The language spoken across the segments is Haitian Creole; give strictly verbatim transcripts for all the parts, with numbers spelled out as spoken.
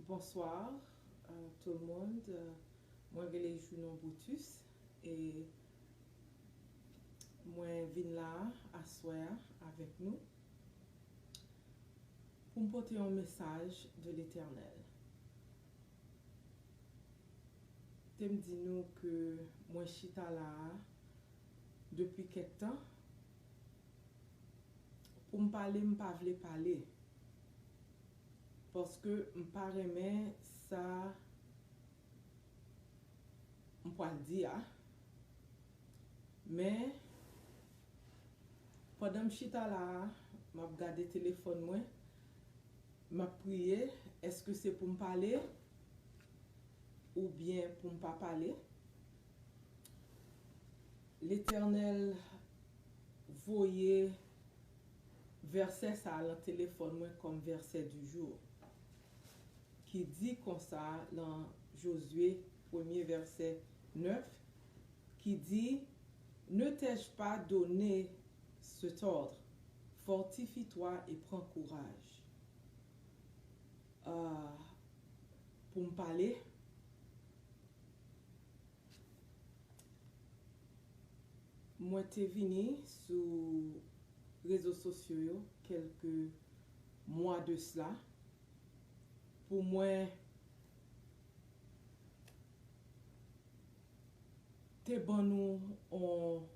Bonsoir, euh, tout le monde. Euh, mwen rele Junon Brutus e mwen vin la aswè a avèk nou pou m pote yon mesaj de Letènèl. Te m di nou ke mwen chita la a depi kèk tan. Pou m pale, m pa vle pale. Paske m pa renmen sa m pral di a. Men, pandan m chita la a, m ap gade telefòn mwen, m ap priye, èske se pou m pale oubyen pou m pa pale? Letènèl voye vèsè sa a lan telefòn mwen kòm verset du jour, ki di konsa lan Jozye premye vèsè nèf, ki di, Ne t'ai-je pas donné cet ordre? Fortifie-toi et prends courage. Ah, pou m pale, mwen te vini sou rezo sosyo yo kèlke mwa de sla pou mwen te ban nou yon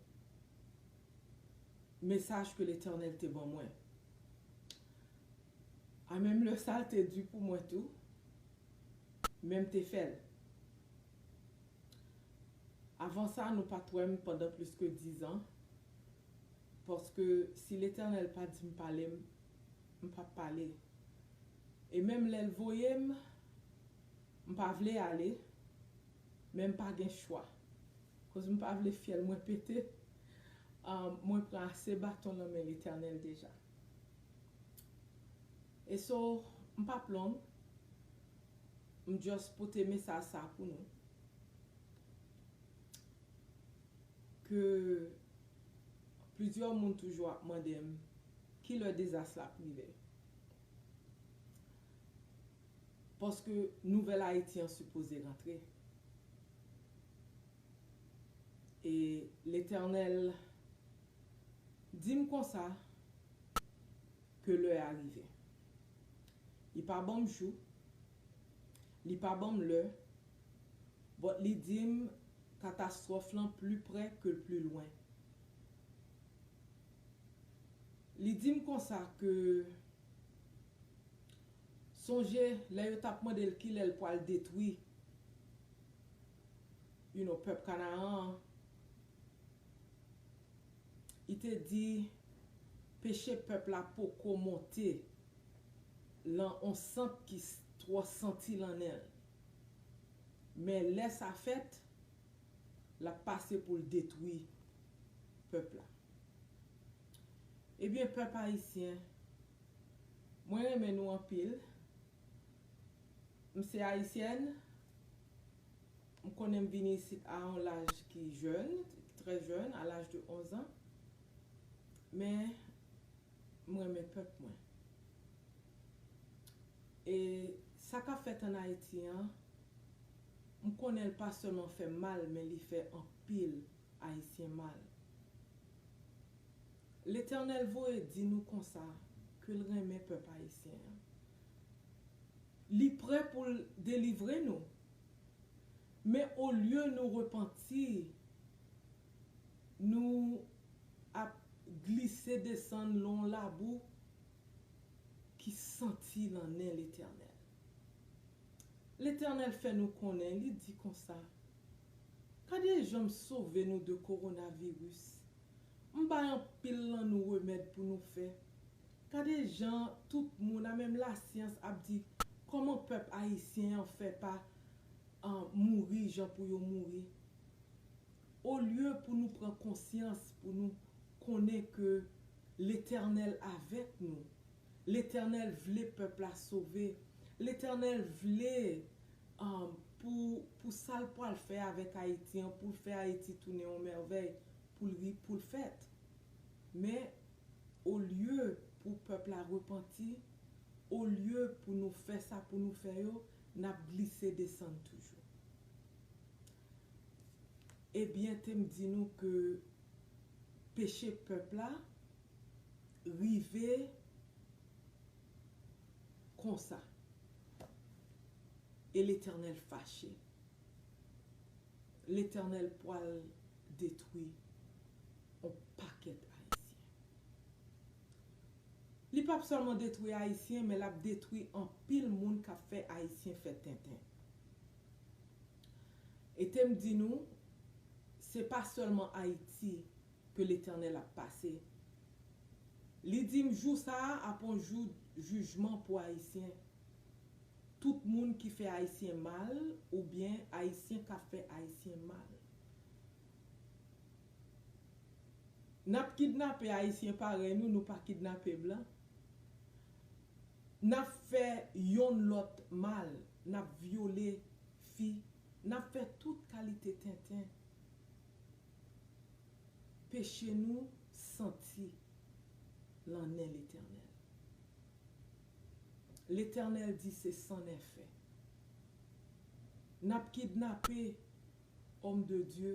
mesaj ke Letènèl te ban mwen. A menm lè sa l te di pou mwen tou, men m te fè l. Avan sa, nou pa t wè m pandan plis ke dizan, paske si Letènèl pa di m pale, m, m p ap pale. E menm lè l voye m, m pa vle ale, men m pa gen chwa. Koz m pa vle fyèl mwen pete, ah, mwen pran ase baton nan men Letènèl deja. E so, m p ap long, m just pote mesaj sa pou nou. Ke plizyè moun toujou ap mande m ki lè dezas la ap rive. Paske nouvèl Ayiti an sipoze rantre. E Letènèl di m konsa ke lè a rive. Li pa ban m jou, li pa ban m lè, but li di m katastwòf lan pli prè ke l pli lwen. Li di m konsa ke sonje lè yo t ap mande l kilè l pral detwi, you know, pèp Kanaran an, li te di peche pèp la poko monte lan on sant ki s-, twò santi lan nen l. Men lè sa fèt, l ap pase pou l detwi pèp la. Ebyen, pèp ayisyen, mwen renmen nou anpil. M se ayisyèn. M konnen m vini isit a yon laj ki jèn, trè jèn, a laj de onz an. Men, m renmen pèp mwen. E sa k ap fèt ann Ayiti an, m konnen l pa sèlman fè m mal, men li fè anpil Ayisyen mal. Letènèl voye di nou konsa ke l renmen pèp ayisyen an. Li prè pou l delivre nou. Men olye nou repanti, nou ap glise desann lan labou ki santi lan nen Letènèl. Letènèl fè nou konnen, li di konsa, gade jan m sove nou de kowonaviris. M bay anpil lan nou remèd pou nou fè. Gade jan tout moun, a menm lasyans, ap di kòman pèp ayisyen an fè pa, ah, mouri jan pou yo mouri. Olye pou nou pran konsyans, pou nou konnen ke Letènèl avèk nou, Letènèl vle pèp la sove, Letènèl vle, um, pou, pou sa l pral fè avèk Ayiti an, pou l fè Ayiti tounen yon mèvèy, pou l ri, pou l fèt. Men, olye pou pèp la repanti, olye pou nou fè sa pou nou fè yo, n ap glise desann toujou. Ebyen, te m di nou ke peche pèp la rive konsa. E Letènèl fache. Letènèl pral detwi yon pakèt Ayisyen. Li p ap sèlman detwi Ayisyen, men l ap detwi anpil moun k ap fè Ayisyen fè tenten. E te m di nou, se pa sèlman Ayiti ke Letènèl ap pase. Li di m jou sa a ap yon jou jijman pou Ayisyen. Tout moun ki fè Ayisyen mal, oubyen Ayisyen k ap fè Ayisyen mal. N ap kidnape Ayisyen parèy nou, nou pa kidnape blan. N ap fè yonn lòt mal, n ap vyole fi, n ap fè tout kalite tenten. Peche nou santi lan nen Letènèl. Letènèl di se san nèfè. N ap kidnape òm de Dye.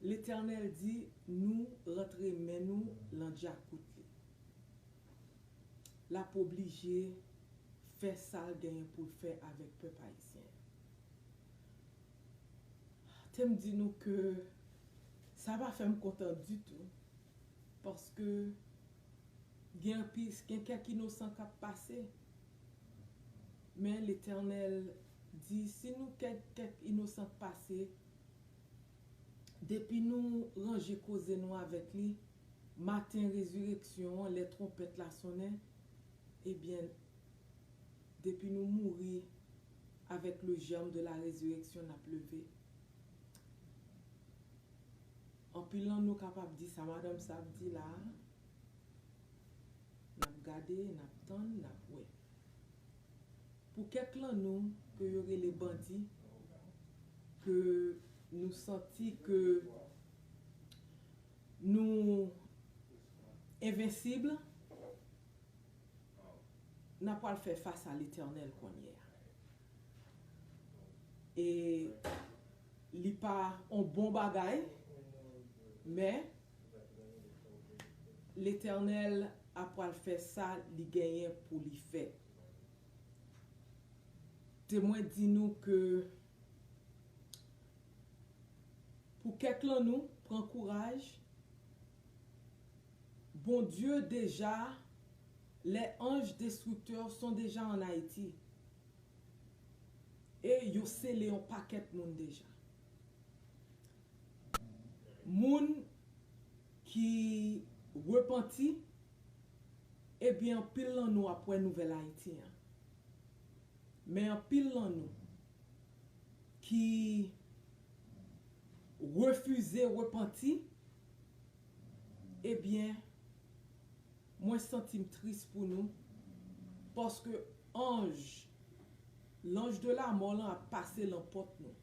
Letènèl di nou rantre men nou lan djakout li. L ap oblije fè sa l genyen pou l fè avèk pèp ayisyen an. Te m di nou ke sa pa fè m kontan ditou, paske gen anpil, gen kèk inosan k ap pase. Men Letènèl di, si nou kèk, kèk inosan k pase, depi nou ranje koze nou avèk li, maten rezireksyon an, lè twonpèt la sonnen, ebyen, depi nou mouri, avec le germe de la résurrection, n ap leve. Anpil nan nou kapab di sa madanm sa ap di la a. N ap gade, n ap tann, n ap wè. Pou kèk lan nou ke yo rele bandi, ke nou santi ke nou envensib, n ap pral fè fas a Letènèl kounye a. E li pa on bon bagay, men Letènèl ap pral fè sa li genyen pou li fè. Te mwen di nou ke pou kèk lan nou, pran kouraj. Bondye deja, les anges destructeurs sont déjà en Haïti. E yo sele yon pakèt moun deja. Moun ki repanti, ebyen, anpil lan nou ap wè nouvèl Ayiti an. Men anpil lan nou ki refize repanti, ebyen, mwen santi m tris pou nou, paske anj, l'ange de la mort lan ap pase lan pòt nou.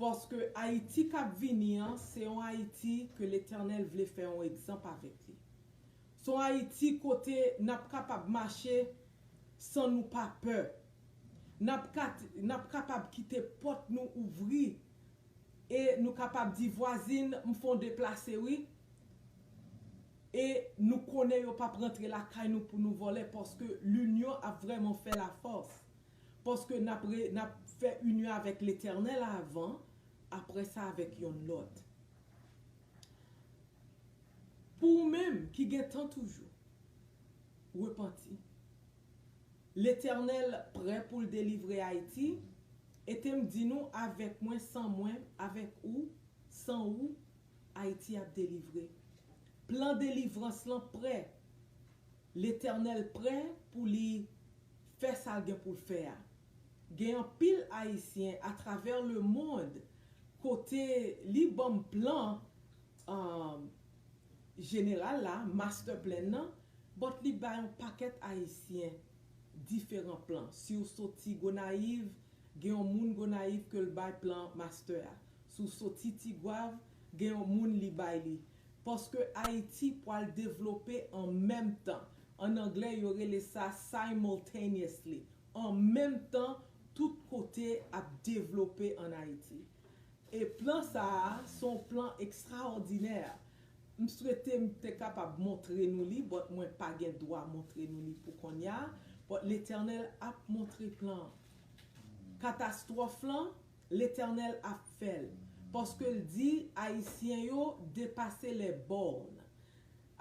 Paske Ayiti k ap vini an, se yon Ayiti ke Letènèl vle fè yon egzanp avèk li. Se yon Ayiti kote n ap kapab mache san nou pa pè. N ap kat-, n ap kapab kite pòt nou ouvri e nou kapab di, vwazin, m fè w deplase wi. E nou konnen yo p ap rantre lakay nou pou nou vòlè, paske linyon ap vrèman fè lafòs. Paske n ap re-, n ap fè inyon avèk Letènèl avan, apre sa avèk yonn lòt. Pou ou menm ki gen tan toujou, repanti. Letènèl prè pou l delivre Ayiti, e te m di nou, avèk mwen, san mwen, avèk ou, san ou, Ayiti ap delivre. Plan delivrans lan prè. Letènèl prè pou li fè sa l gen pou l fè a. Gen anpil Ayisyen atravè lemonn kote li ban m plan, um, jeneral la, master plan nan, but li bay yon pakèt Ayisyen diferan plan. Si w soti Gonayiv, gen yon moun Gonayiv ke l bay plan master a. Si w soti Tigwav, gen yon moun li bay li. Paske Ayiti pral devlope an menm tan. An anglè, yo rele sa simultaneously. An menm tan, tout kote ap devlope ann Ayiti. E plan sa a, se yon plan ekstraòdinè. M swete m te kapab montre nou li, but mwen pa gen dwa montre nou li pou kounye a. But Letènèl ap montre plan an. Katastwòf lan, Letènèl ap fè l. Paske l di, Ayisyen yo depase les bornes.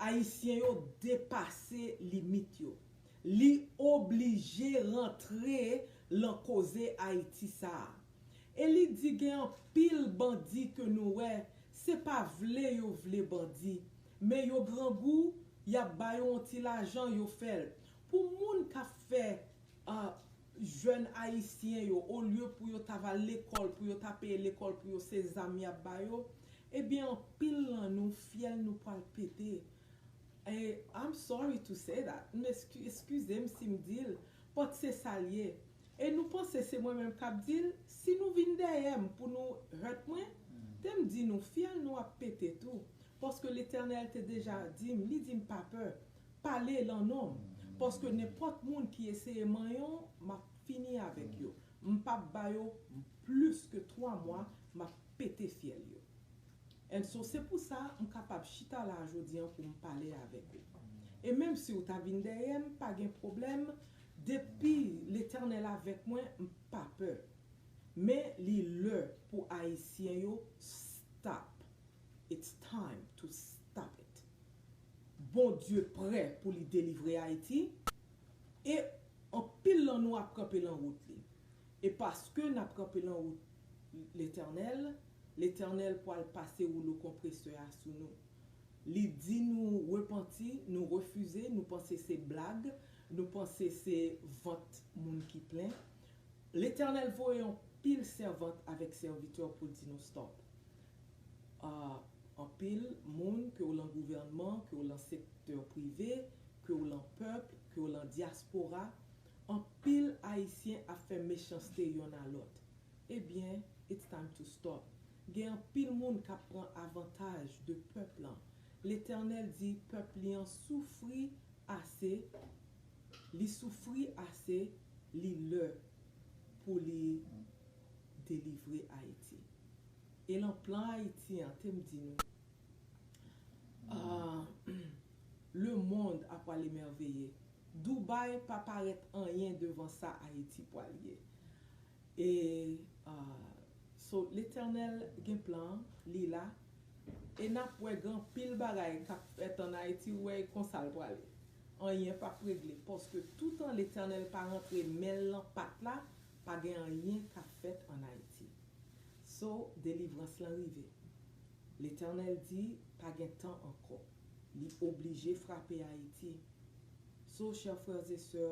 Ayisyen yo depase limit yo. Li oblije rantre lan koze Ayiti sa a. E li di gen anpil bandi ke nou wè, se pa vle yo vle bandi, men yo grangou, y ap ba yo yon ti lajan, yo fè l. Pou moun k ap fè, ah, jèn ayisyen yo, olye pou yo ta va lekòl, pou yo ta peye lekòl pou yo, se zam y ap ba yo, ebyen, anpil lan nou, fyèl nou pral pete. E, I'm sorry to say that. M eski-, eskize m si m di l, but se sa l ye. E nou panse se mwen menm k ap di l? Si nou vin dèyè m pou nou hurt mwen, te m di nou, fyèl nou ap pete tou. Paske Letènèl te deja di m, li di m pa pè, pale lan non m. Paske nenpòt moun ki eseye manyen w, m ap fini avèk yo. M p ap ba yo plis ke twa mwa, m ap pete fyèl yo. And so, se pou sa m kapab chita la jodi an pou m pale avèk ou. E menm si w ta vin dèyè m, pa gen pwoblèm. Depi Letènèl avèk mwen, m pa pè. Men li lè pou Ayisyen yo stop. It's time to stop it. Bondye prè pou li delivre Ayiti. E anpil lan nou ap kanpe lan wout li. E paske n ap kanpe lan wout Letènèl, Letènèl pral pase woulo konpresè a sou nou. Li di nou repanti, nou refize, nou panse se blag, nou panse se vant moun ki plen. Letènèl voye yon pil sèvant avèk sèvitè pou l di nou stop. Ah, anpil moun, ke w lan gouvènman, ke w lan sektè prive, ke w lan pèp, ke w lan dyaspora, anpil Ayisyen ap fè mechanste yonn a lòt. Ebyen, it's time to stop. Gen anpil moun k ap pran avantaj de pèp lan. Letènèl di pèp li an soufri ase, li soufri ase, li lè pou li delivre Ayiti. E lan plan Ayiti an, te m di nou, ah, le monde ap pral emèveye. Dubaï pa parèt anyen devan sa Ayiti pral ye. E, ah, so, Letènèl gen plan, li la. E n ap wè gen anpil bagay k ap fèt ann Ayiti, ou wè e konsa l prale. Anyen p ap regle, paske toutan Letènèl pa rantre men l lan pat la, pa gen anyen k ap fèt ann Ayiti. So, delivrans lan rive. Letènèl di, pa gen tan ankò. Li oblije frape Ayiti. So, chè frè e sè,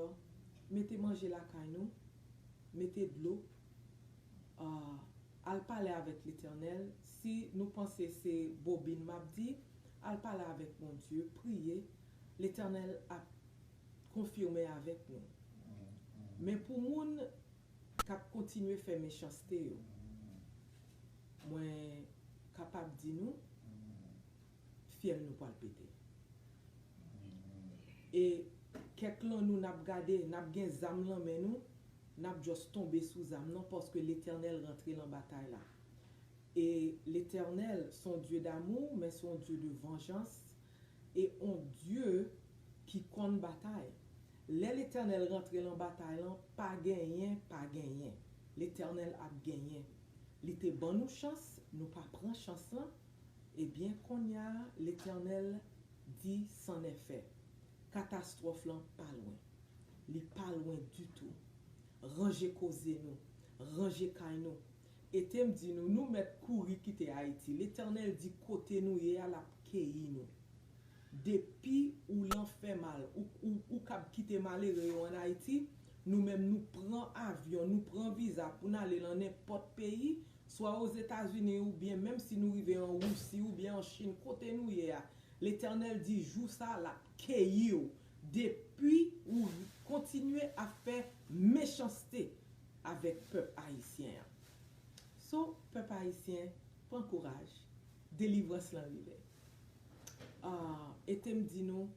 mete manje lakay nou, mete dlo, ah, al pale avèk Letènèl. Si nou panse se bobin m ap di, al pale avèk Bondye, priye. Letènèl ap konfime avèk nou. Men pou moun k ap kontinye fè mechanste yo, mwen kapab di nou, fyèl nou pral pete. E kèk lan nou n ap gade, n ap gen zam lan men nou, n ap just tonbe sou zam nan, paske Letènèl rantre lan batay la. E Letènèl se yon Dye damou, men se yon Dye de vanjans, e yon Dye ki konn batay. Lè Letènèl rantre lan batay lan, pa genyen, pa genyen. Letènèl ap genyen. Li te ban nou chans, nou pa pran chans lan. Ebyen, kounye a, Letènèl di, c'en est fait. Katastwòf lan pa lwen. Li pa lwen ditou. Ranje koze nou. Ranje kay nou. E te m di nou, nou mèt kouri kite Ayiti. Letènèl di kote nou ye a, l ap keyi nou. Depi ou lan fè mal, ou, ou, ou kab kite malere yo ann Ayiti, nou menm nou pran avyon, nou pran viza pou n ale lan nenpòt peyi, swa Ozetazini oubyen menm si nou rive an Wousi oubyen an Chin, kote nou ye a, Letènèl di jou sa a, l ap keyi w depi ou kontinye ap fè mechanste avèk pèp ayisyen an. So, pèp ayisyen, pran kouraj, delivrans lan rive. Ah, e te m di nou,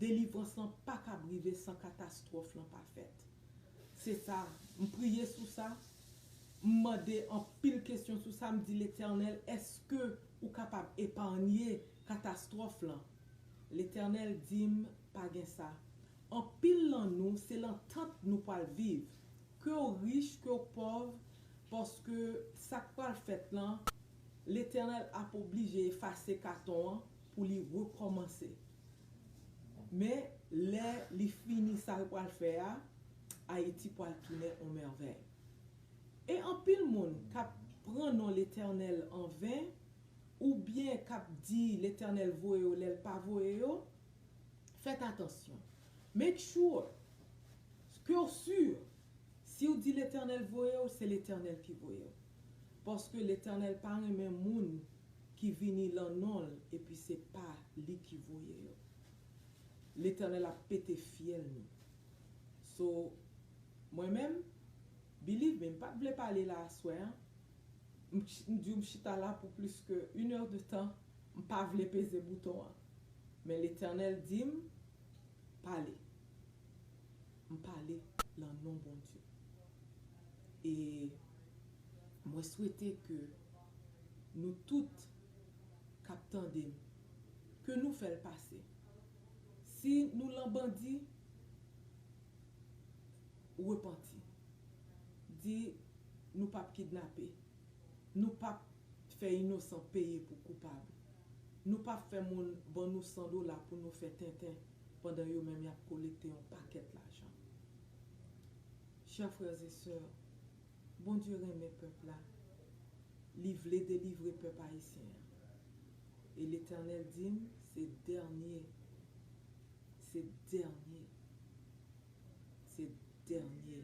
Delivrans lan pa kab rive san katastwòf lan pa fèt. Se sa, m priye sou sa, m mande anpil kesyon sou sa, m di, Letènèl, èske ou kapab epanye katastwòf lan? Letènèl di m, pa gen sa. Anpil lan nou, se lan tant nou pral viv. Ke w rich, ke w pòv, paske sa k pral fèt lan, Letènèl ap oblije efase katon an pou li rekòmanse. Men, lè li fini sa l pral fè a, Ayiti pral tounen on mèvèy. E anpil moun k ap pran non Letènèl an ven, oubyen k ap di Letènèl voye yo lè l pa voye yo, fèt atansyon. Make sure ke w si, si w di Letènèl voye w, se Letènèl ki voye w. Paske Letènèl pa renmen moun ki vini lan non l epi se pa li ki voye yo. Letènèl ap pete fyèl nou. So, mwen menm, believe me, m pa t vle pale la aswè a. M ch- m di w m chita la pou plis ke une heure de temps, m pa vle peze bouton an. Men Letènèl di m, pale. M pale lan non Bondye. E mwen swete ke nou tout k ap tande m, ke nou fè l pase. Si nou lan bandi, repanti. Di, nou p ap kidnape. Nou p ap fè inosan peye pou koupab. Nou p ap fè moun ban nou san dola pou nou fè tenten, pandan yo menm y ap kolekte yon pakèt lajan. Chè frè e sè, Bondye renmen pèp la. Li vle delivre pèp ayisyen an. E Letènèl di m, se dènye, se dènye, se dènye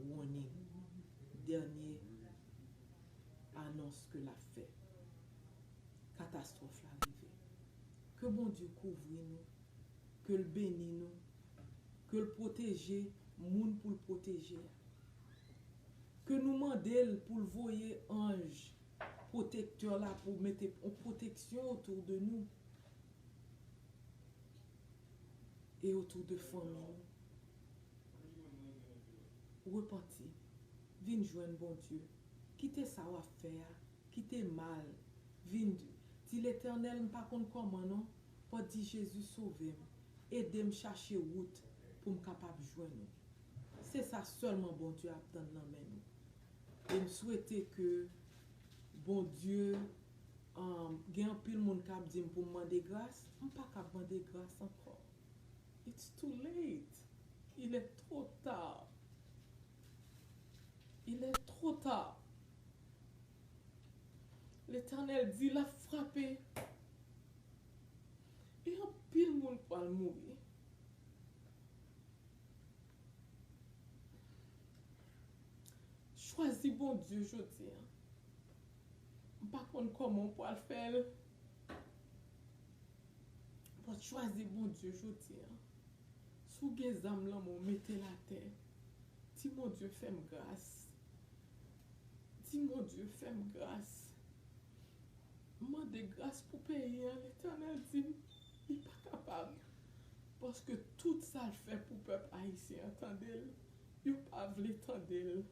warning, dènye anons ke l ap fè. Katastwòf la rive. Ke Bondye kouvri nou, ke l beni nou, ke l pwoteje moun pou l pwoteje a. Ke nou mande l pou l voye anj pwotektè la pou mete yon pwoteksyon otou de nou e otou de fanmi nou. Repanti, vin jwenn Bondye. Kite sa w ap fè a, kite mal. Vin di, di, Letènèl, m pa konn kòman non, pòt di, Jezi, sove m. Ede m chache wout pou m kapab jwenn ou. Se sa sèlman Bondye ap tann nan men nou. E m swete ke Bondye, um, gen anpil moun k ap di m pou m mande gras, m pa kab mande gras ankò. It's too late. Il est trop tard. Il est trop tard. Letènèl di l ap frape. E anpil moun pral mouri. Chwazi Bondye jodi a. M pa konn kòman w pral fè l. But chwazi Bondye jodi a. Si w gen zam lan men w, mete l atè. Di Bondye fè m gras. Di Bondye fè m gras. M mande gras pou peyi an, Letènèl di m li pa kapab. Paske tout sa l fè pou pèp ayisyen an, tande l, yo pa vle tande l.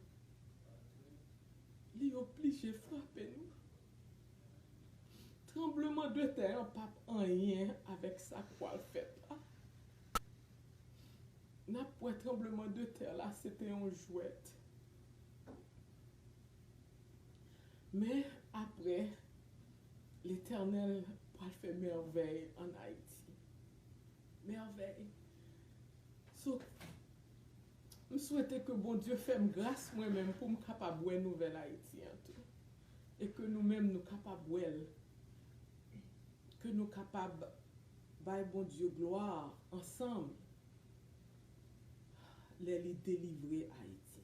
Li oblije frape nou. Tranbleman de tè an p ap anyen avèk sa k pral fèt la. N ap wè tranbleman de tè la, se te yon jwèt. Men apre, Letènèl pral fè mèvèy ann Ayiti. Mèvèy. So, m swete ke Bondye fè m gras mwen menm pou m kapab wè nouvèl Ayiti an tou. E ke nou menm nou kapab wè l. Ke nou kapab bay Bondye glwa ansanm lè li delivre Ayiti.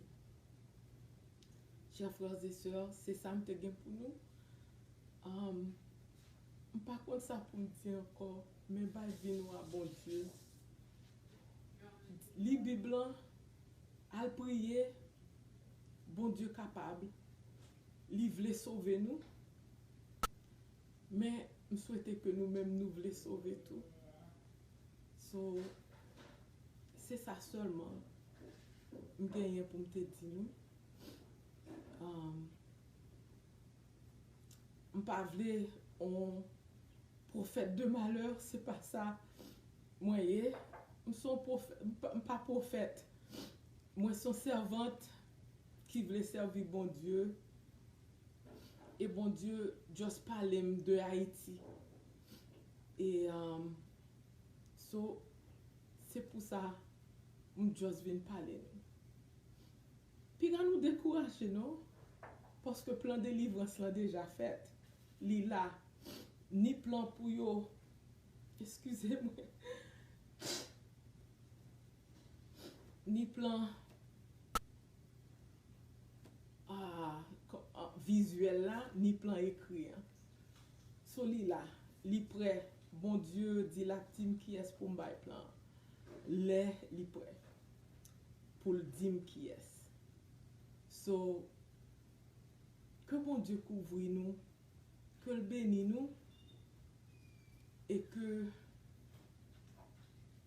Chè frè e sè, se sa m te gen pou nou. Um, m pa konn sa pou m di ankò, men bay vi nou a Bondye. Li Bib lan, al priye, Bondye kapab, li vle sove nou. Men m swete ke nou menm nou vle sove tou. So, se sa sèlman m genyen pou m te di nou. Um, m pa vle on pwofèt de malè, se pa sa mwen ye. M se on pwofè-, m pa, m pa pwofèt. Mwen se on sèvant ki vle sèvi Bondye. E Bondye just pale m de Ayiti. E, um, so, se pou sa m just vin pale nou. Piga nou dekouraje non, paske plan delivrans lan deja fèt. Li la. Ni plan pou yo, eskize mwen, ni plan, ah, kò-, ah, vizyèl la, ni plan ekri an. So li la, li prè. Bondye di l ap di m kiyès pou m bay plan an. Lè li prè pou l di m kiyès. So, ke Bondye kouvri nou, ke l beni nou, e ke,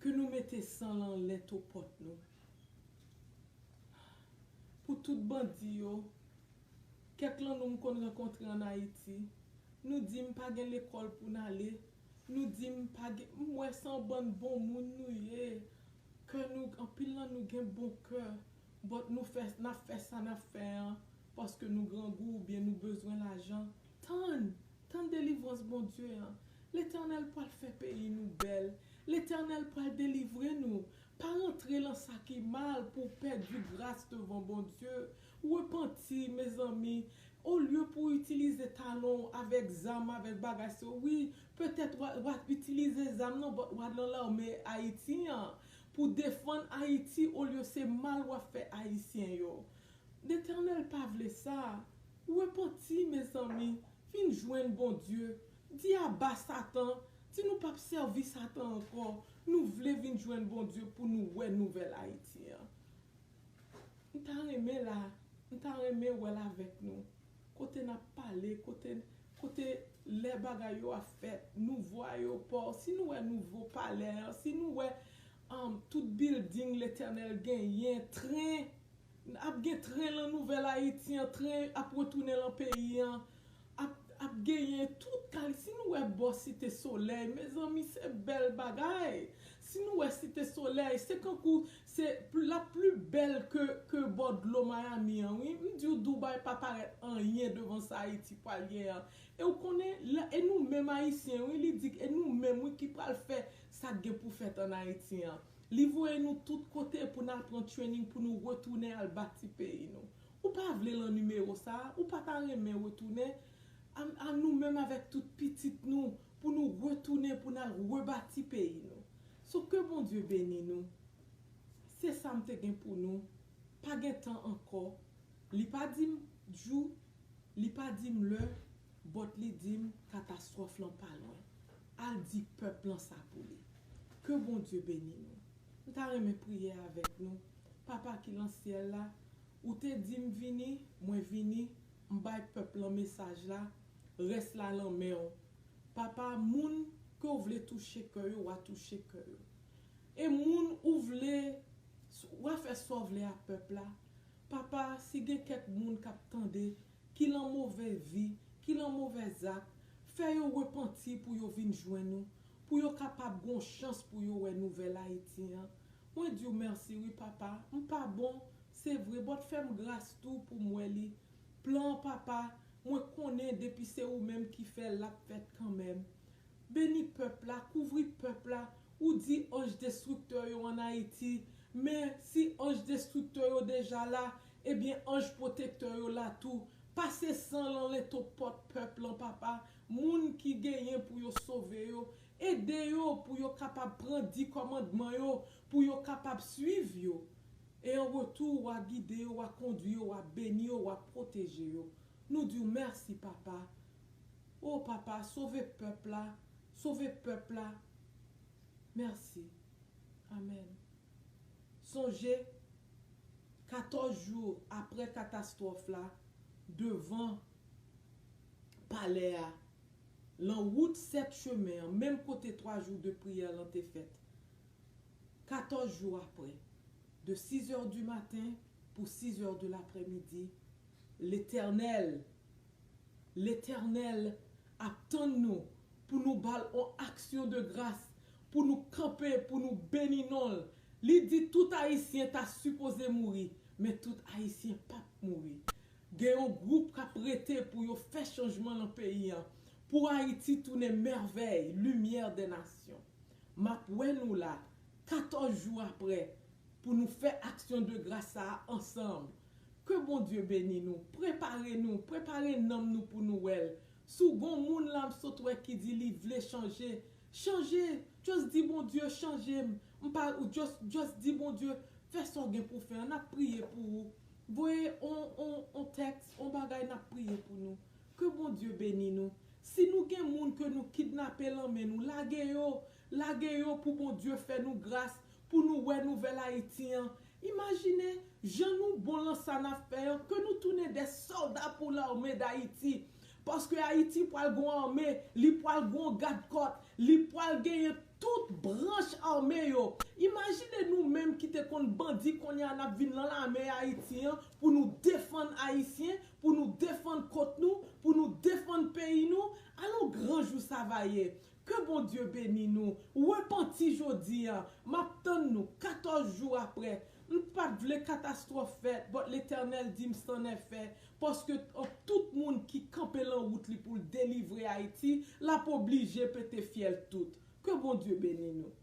ke nou mete san lan lento pòt nou. Pou tout bandi yo, kèk lan nou m konn rankontre ann Ayiti, nou di m pa gen lekòl pou n ale, nou di m pa gen, m wè se yon bann bon moun nou ye, kè nou, anpil lan nou gen bon kè, but nou fè, n ap fè sa n ap fè an, paske nou grangou oubyen nou bezwen lajan. Tann, tann delivrans Bondye an. Letènèl pral fè peyi nou bèl. Letènèl pral delivre nou. Pa rantre lan sa ki mal pou w pèdi gras devan Bondye. Repanti, mezanmi. Olye pou w itilize talon w avèk zam, avèk bagay sa yo, wi, petèt w a, w a itilize zam nan, but w a nan lame Ayiti an pou defann Ayiti, olye se mal w ap fè Ayisyen yo. Letènèl pa vle sa. Repanti, mezanmi. Vin jwenn Bondye. Di aba Satan. Di nou p ap sèvi Satan ankò. Nou vle vin jwenn Bondye pou nou wè nouvèl Ayiti an. M ta renmen la, m ta renmen wè l avèk nou. Kote n ap pale, kote, kote lè bagay yo ap fèt, nouvo ayewopò, si nou wè nouvo palè an, si nou wè, um, tout bilding Letènèl genyen, tren, ap gen tren lan Nouvèl Ayiti an, tren ap retounen lan peyi an, ap, ap genyen tout kal-, si nou wè bò Site Solèy, mezanmi, se bèl bagay. Si nou wè Site Solèy, se kankou, se pl-, l ap pli bèl ke, ke bò dlo Miami an, wi. M di w, Dubai pa parèt anyen devan sa Ayiti pral ye an. E w konnen, la, e nou menm Ayisyen, wi, li di, e nou menm, wi, ki pral fè sa k gen pou fèt ann Ayiti an. Li voye nou tout kote pou n al pran training, pou nou retounen al bati peyi nou. Ou pa vle lan nimewo sa a? Ou pa ta renmen retounen? A, a nou menm avèk tout pitit nou, pou nou retounen, pou n al rebati peyi nou. So, ke Bondye beni nou. Se sa m te gen pou nou. Pa gen tan ankò. Li pa di m jou, li pa di m lè, but li di m katastwòf lan pa lwen. Al di pèp lan sa pou li. Ke Bondye beni nou. M ta renmen priye avèk nou. Papa ki lan syèl la, ou te di m vini, mwen vini, m bay pèp lan mesaj la, rès la lan men w. Papa, moun ke w vle touche kè yo, w a touche kè yo. E moun ou vle, w a fè sa w vle a pèp la. Papa, si gen kèk moun k ap tande, ki lan movè vi, ki lan movè zak, fè yo repanti pou yo vin jwenn ou, pou yo kapab gon chans pou yo wè nouvèl Ayiti an. Mwen di w mèsi wi, Papa. M pa bon, se vre, but fè m gras tou pou m wè li. Plan an, Papa, mwen konnen depi se ou menm ki fè l, l ap fèt kanmenm. Beni pèp la, kouvri pèp la. Ou di anj destriktè yo ann Ayiti, men si anj destriktè yo deja la, ebyen anj pwotektè yo la tou. Pase san lan lento pòt pèp lan, Papa. Moun ki genyen pou yo sove yo, ede yo pou yo kapab pran di kòmandman yo, pou yo kapab swiv yo. E an retou, w a gide yo, w a kondui yo, w a beni yo, w a pwoteje yo. Nou di w mèsi, Papa. O Papa, sove pèp la, sove pèp la. Mèsi. Amèn. Sonje, katòz jou aprè katastwòf la, devan palè a, lan wout sèt chemen an, menm kote twa jou de priyè lan te fèt, Katòz jou apre, de sis è di maten pou sis è de laprèmidi, Letènèl, Letènèl ap tann nou pou nou ba l yon aksyon de gras, pou nou kanpe, pou nou beni non l. Li di tout Ayisyen ta sipoze mouri, men tout Ayisyen p ap mouri. Gen yon gwoup k ap rete pou yo fè chanjman nan peyi a, pou Ayiti tounen mèvèy, limyè dè nasyon. M ap wè nou la, katòz jou apre, pou nou fè aksyon de gras sa a ansanm. Ke Bondye beni nou. Prepare nou, prepare nanm nou pou nou wè l. Si w gen yon moun la m sot wè ki di li vle chanje, chanje. Just di Bondye, chanje m. M pa, ou just, just di Bondye, fè sa w gen pou fè an. N ap priye pou ou. Voye on, on, on tèks, on bagay, n ap priye pou nou. Ke Bondye beni nou. Si nou gen moun ke nou kidnape lan men nou, lage yo. Lage yo pou Bondye fè nou gras, pou nou wè nouvèl Ayiti an. Imajine jan nou bon lan sa n ap fè an, ke nou tounen de sòlda pou lame d Ayiti. Paske Ayiti pral gon ame, li pral gon gadkòt, li pral genyen tout branch ame yo. Imajine nou menm ki te konn bandi, kounye a n ap vin lan lame Ayiti an pou nou defann Ayisyen, pou nou defann kòt nou, pou nou defann peyi nou. Alon gran jou sa va ye. Ke Bondye beni nou. Repanti jodi a. M ap tann nou katòz jou apre. M pa t vle katastwòf fèt, but Letènèl di m c'en est fait. Paske tout moun ki kanpe lan wout li pou l delivre Ayiti, l ap oblije pete fyèl tout. Ke Bondye beni nou.